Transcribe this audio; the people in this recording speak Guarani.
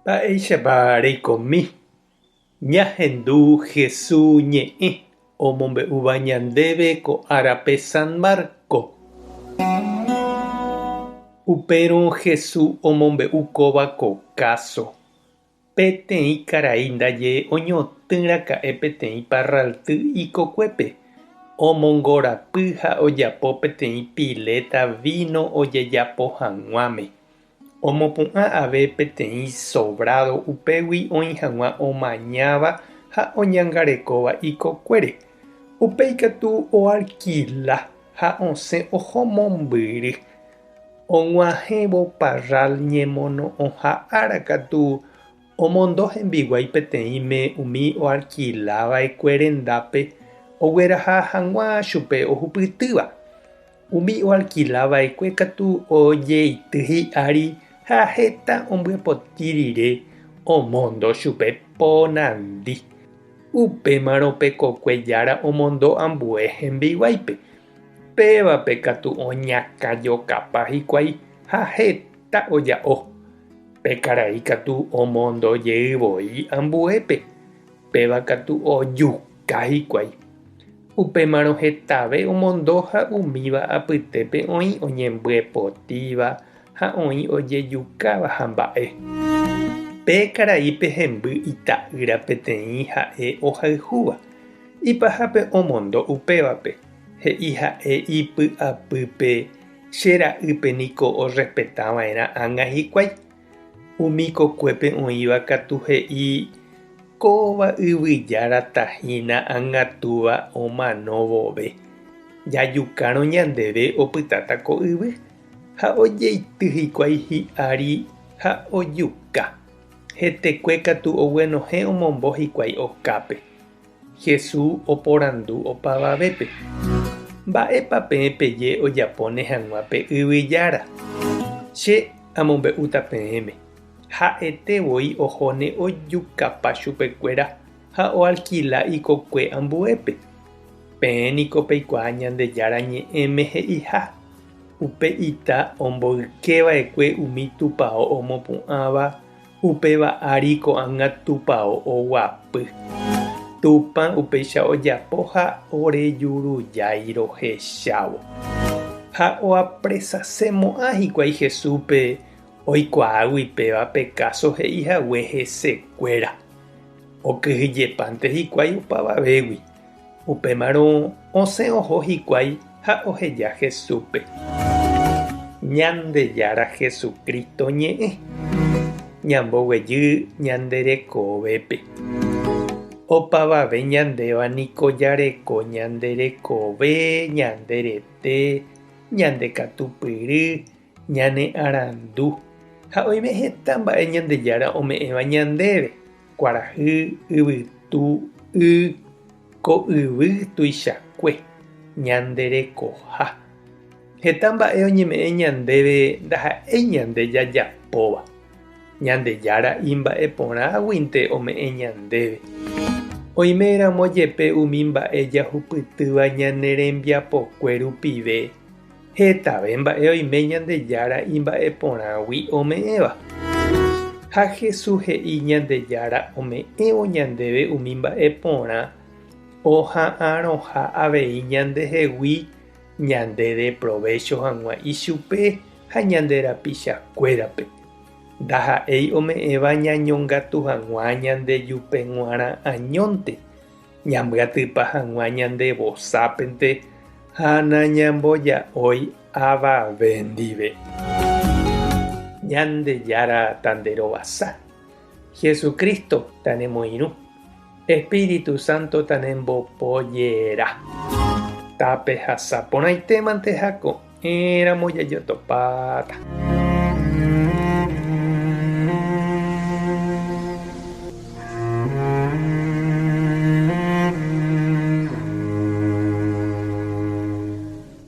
Mba'éichapa reikomi? Ñahendu Hesu ñe'ẽ omombe'úva ñandéve ko árape San Marco. Upérõ Hesu omombe'u kóva ko káso. Peteĩ karai ndaje oñotỹraka'e peteĩ parralty ikokuépe, omongorapy ha ojapo peteĩ piléta víno ojejapo hag̃uáme. Omopu'ã ave peteĩ sovrádo upégui oĩ hag̃ua omañáva ha oñangarekóva ikokuére. Upéi katu oalkila ha osẽ oho mombyry. Og̃uahẽvo parral ñemono'õha ára katu omondo hembiguái peteĩme umi oalkilava'ekue rendápe ogueraha hag̃ua chupe ohupytýva. Umi oalkilava'ekue katu ojeity hi'ári ha heta ombyepoti rire omondo chupe po nandi. Upémarõ pe kokue jára omondo ambue hembiguáipe. Pévape katu oñakãjokapa hikuái ha heta oja'o. Pe karai katu omondo jey voi ambuépe, péva katu ojuka hikuái. Upémarõ hetave omondo ha umíva apytépe oĩ oñembyepotíva ha oĩ ojejukáva hamba'e. Pe karaípe hemby ita'ýra peteĩ ha'e ohayhúva. Ipahápe omondo upévape, he'i ha'e ipy'apýpe che ra'ýpe niko orrespeta va'erã ág̃a hikuái. Umi kokuépe oĩva katu he'i kóva yvyjárata hína ág̃a túva omano vove. Jajukárõ ñandéve opytáta ko yvy, ha ojeity hikuái hi'ári ha ojuka. Hetekue katu oguenohẽ omombo hikuái okápe. Jesús oporandu opavavépe, Mba'épa peẽ peje ojapóne hag̃ua pe yvy Jára? Che amombe'úta peẽme, ha'ete voi ohóne ojukapa chupekuéra ha oalkila ikokue ambuépe. Peẽ niko peikuaa Ñandejára Ñe'ẽme he'iha, Upe ita omboykeva'ekue umi tupao omopu'ãva Upéva ári ko'ág̃a tupao oguapy. Tupã upéicha ojapo ha orejurujái rohechávo. Ha oapresasemo'ã hikuái Jesúspe oikuaágui péva pe káso he'i hague hesekuéra. Okyhyjepánte hikuái opavavégui. Upémarõ osẽ oho hikuái ha oheja Jesúspe. Ñandejára Jesucristo ñe'ẽ, ñamboguejy ñande rekovépe. Opavave ñandéva niko jareko ñande rekove, ñande rete, ñande katupyry, ñane arandu. Ha oime heta mba'e Ñandejára ome'ẽva ñandéve, kuarahy, yvytu, y, ko yvy tuichakue, ñande rekoha. Heta mba'e oñeme'ẽ ñandéve ndaha'éi ñande jajapóva. Ñandejára imba'e porãguinte ome'ẽ ñandéve. Oiméramo jepe umi mba'e jahupytýva ñane rembiapokue rupive, Hetave mba'e oime Ñandejára imba'e porãgui ome'ẽva. Ha Jesús he'i Ñandejára ome'ẽvo ñandéve umi mba'e porã oha'arõha avei ñandehegui ñande deprovécho hag̃ua ichupe ha ñande rapichakuérape. Ndaha'éi ome'ẽva ñañongatu hag̃ua ñandejupe g̃uarã añónte, Ñambyatypa hag̃ua ñande vosápente ha nañamboja'ói avave ndive. Ñandejára tanderovasa. Jesucristo tanemoirũ. Espíritu Santo tanembopojera. Tapehasa porãitémante ha ko'ẽramo jajotopáta.